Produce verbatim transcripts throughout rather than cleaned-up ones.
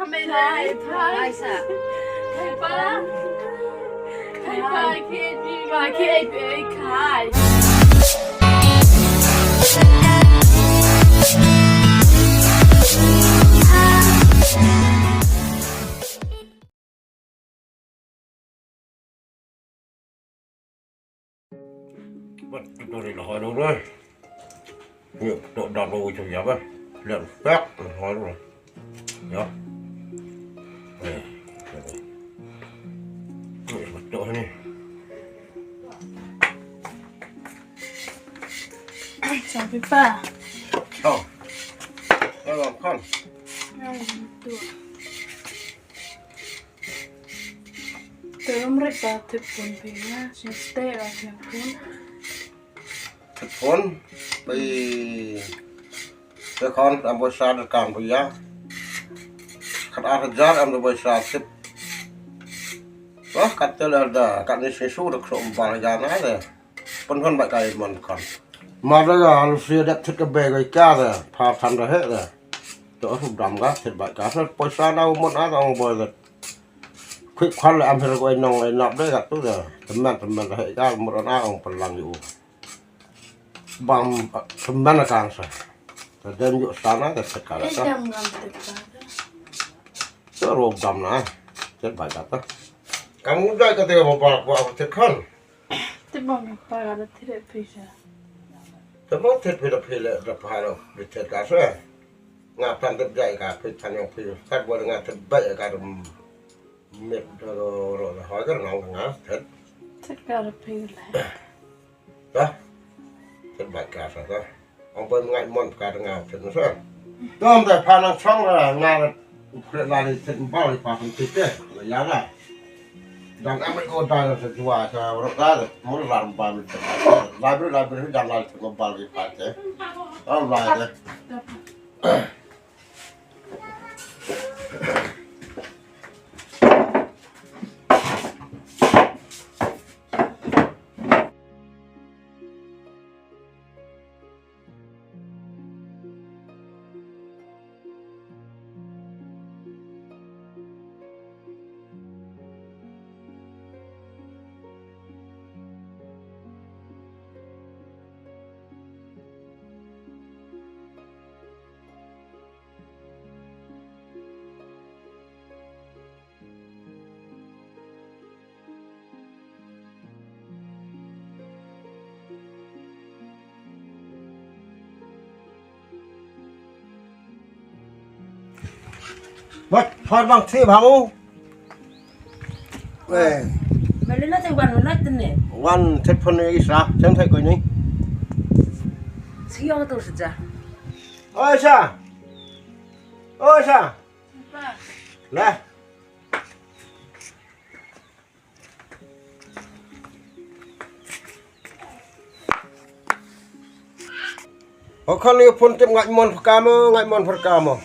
Khai, khai. Khai pa. Khai pa, khai pa, khai. Bad to ri la hoi lo re. Ni to da lo to ya ba. Le pek hoi lo. Ya. Eh. Ni to ni. Chàoพี่ป้า Chào. Hello, con. Hello, tôi. Te um rit ba tip phone phi na, sing stay ba sing phone. Tip phone, bai, te khon, am bai sa da kam bai ya. Khat ar hajar, am da bai sa tip. Wah, kat te la da, kat ni sing su da kso ba ya na de. Pynhun ba kai mon khon. Ma da ga lu sia dep thit ka be ga ka de, pha than da he de. To ru dam ga thit ba ka sa, poisa na mon a da ong boy de. Khui khon le am her ko nong le nap de ga tu de. Teman teman da he ga mur na ong pynlang yu. Bam teman ka sa. Te dem yu sa na de thit ka da. Dam ngam tip ba. To ru dam na. Thit ba ka ta. Kamu da ka te ba ba ba thit khon. Te ba mi pa ga da thit pisa. Te ba thit pisa pisa da pa ro bi thit ka sa. Nga tan te jai ka pisa tan yong pisa. Sat ba nga te ba ka rum. Met da ro ro da hoi ka nang nga thit. Thit ka da pisa. Ta. Thit ba ka sa ta. Ong ba ngai mon ka da nga thit na sa. Tom da pa nang chong la nga. Kre la ni thit ba li pa kan thit te. Ya la. Dan am ko da sa jua sa ro ka. Mo la ba mi thit. La bri la bri dan la thit ba li pa te. Ong la de. Wat, wat bang thie bang u. Weh. Melina te wan wan tene. Wan thit phone ni Isa, chen thai ko ni. Siang tu saja. Oi Isa. Oi Isa. Lah. Ho khon ïa phone tip, ngat mon pyrkhat mo, ngat mon pyrkhat mo.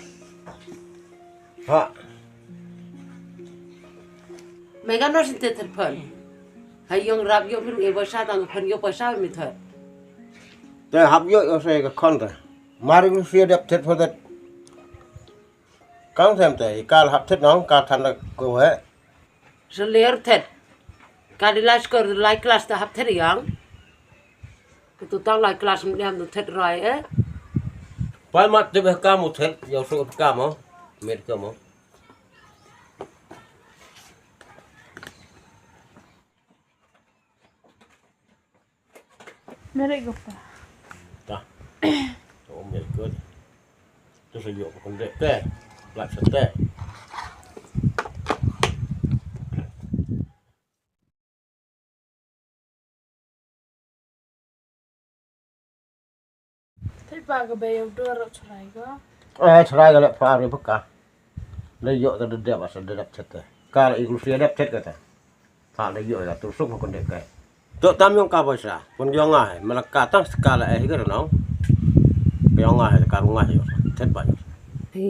Ha. Me ka no sin te thir phone. Ha ïong rap ïong phone e ba sa tang phone ïong ba sa mi thot. Te hap ïong ïong sa ka khon te. Mari ku sia dep thir phone te. Kang them te, i kal hap thet nong, kal than da ko he. Seler thet. Ka di lai skor lai klas ta hap thet yang. Ka tu tang lai klas mliam tu thet rai eh. Pai mat te beh kamu thet, yau so kamu. Met kamu. Merek apa? Ta. Oh my God. Tu sa ïoh pynkhondek te. Plat sa te. Thai pa ka bei u dor chrai ka. Eh, chrai ka le pa ri paka. Le ïoh ta de dep asa de dep chet te. Ka le iklu sia dep chet ka ta. Ka le ïoh ya tu suk ma kon dep ka. To tam yong ka poisa. Pun yong ai, malaka tang sekala eh ka nong. Yong ai ka rung ai ïoh. Chet ba ïoh. Hi,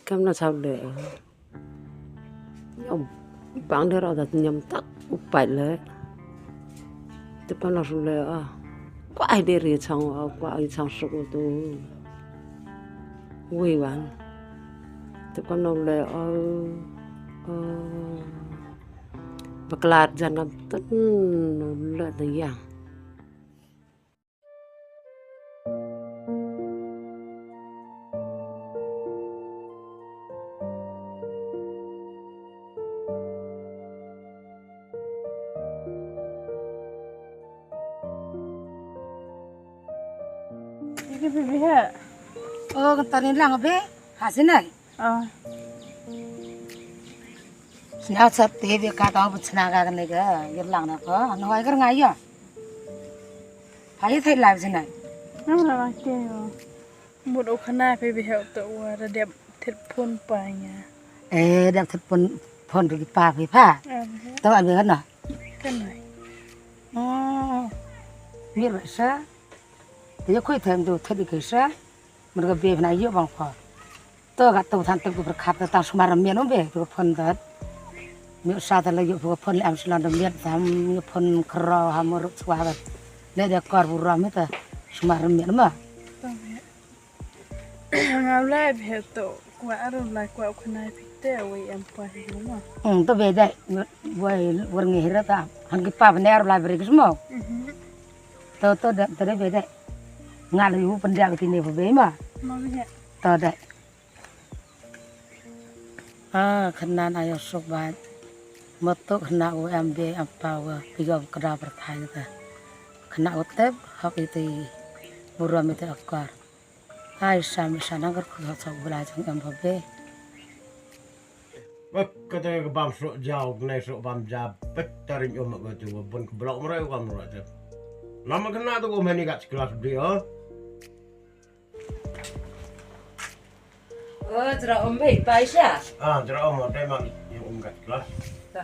kam na sau de. Bang de rau da nyam tak u pait le. Te pa na su le ah. Kwa ai de ri chang ah, kwa ai chang suk tu. Wi wan. Te ko nong le o. O. Bakla jan nam ten nong le de yang. Ini bibi ha. Oh, kentar ni lang be. Hasin ai. Oh. Sna sat te be ka ta bu sna ga ne ga yir lang na ko. Ano ai kar ngai yo. Hai thai lai sna. Ano la ke yo. Mut u khana phi bi heu to wa da dep thit phun pa nya. Eh, dep thit phun, phun phi pa phi pa. Ah, to an bi kan na. Kan na. Oh. Mir ba sa. Te ya khui them tu thit ke sa. Mer ka be na yo bang pa. To ka to than tu ku berkhat ta tang sumar mian um be tu phun ta. Mi sa ta la yo phun le am slan da mian tam yo phun kro ha mo ruk swa ba. Le da kor bu ram ta sumar mian ma. Nga lai be to kwa aro lai kwa khana pite wei em pa hi ma. Hmm, to be dai wei wer ngi hira ta. Han ki pa ne aro lai ber ki smo. Mhm. To to da to be dai. Nga lu yu pen da ki ne be ma. Ma be. To dai. Ah, khanan ayo suk ba. Mo to khana u em be em pa wa phi yo kra pyrthai ta. Khana u tep hok iti burom iti akar. Ai sam sa nang kar khu thok bla jong em pha be. Bak kata ka bam suk jaw, nai suk bam jaw, bet tarin um ka tu, bun ka blok mrai ka mrai tep. Nama kena tu ko mani kat kelas dia. Oh, jera um be, pa Aisha. Ah, jera um, dai mang yung um kat kelas. Ta.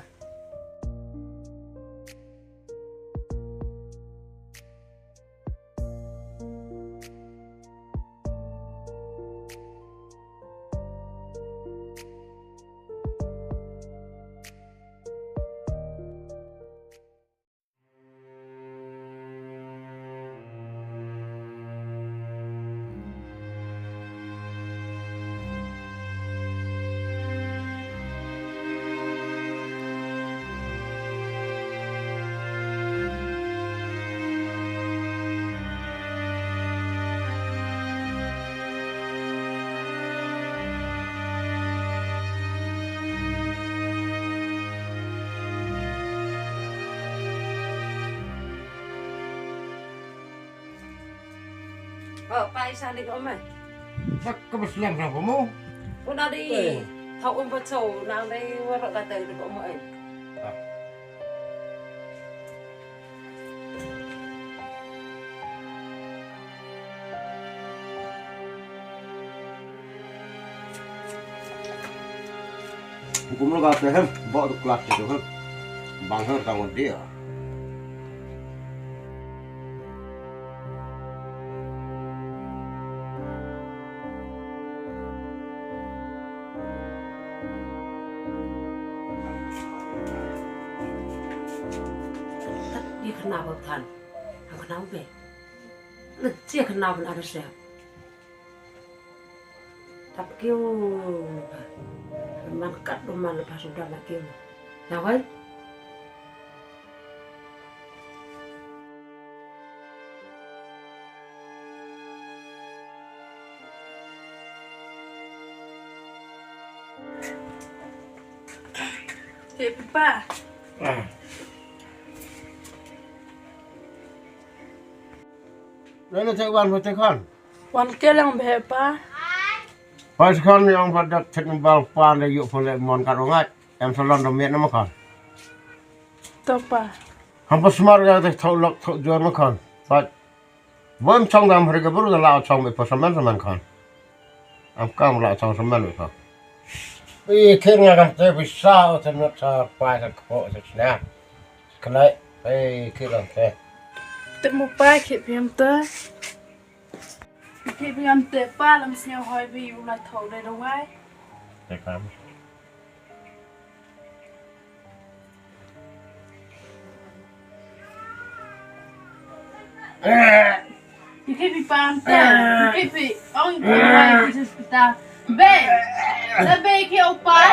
Oh, pa Aisha ni ko me. Sak ka beslang sa ko mo. Ko na di. Eh. Thau um pa chau nang di warok kata di ko mo eh. Ah. Hukum lo kata hem, bawa tu kelas tu hem. Bang her tanggung dia. Tat di kena bau tan. Ang kena ube. Cia kena ban ada siap. Tap kiu. Man kat rumah lepas sudah mak kiu. Nawai. Hei, Papa. Ah. Nana cak wan hote khan. Wan ke lang be pa. Pas khan yang pada cek bal pan da yuk pole mon kat ongat. Em salon da miet nama khan. To pa. Ham pas mar ga te thau lok thau juan ma khan. Pat. Bom chong dam hari ga buru da lao chong be pa saman saman khan. Am kam lao chong saman be pa. Ih, kir nga kan te bisa o te not sa pa sa kpo sa sna. Kalai, eh, kir kan te. Te mo pa kir piam te. Kir piam te pa lam snya hoi bi u la thau de wai. Te kam. Yu keep yu pam te. Yu keep yu on yu pam yu just pita. Be. Lebe ki upai.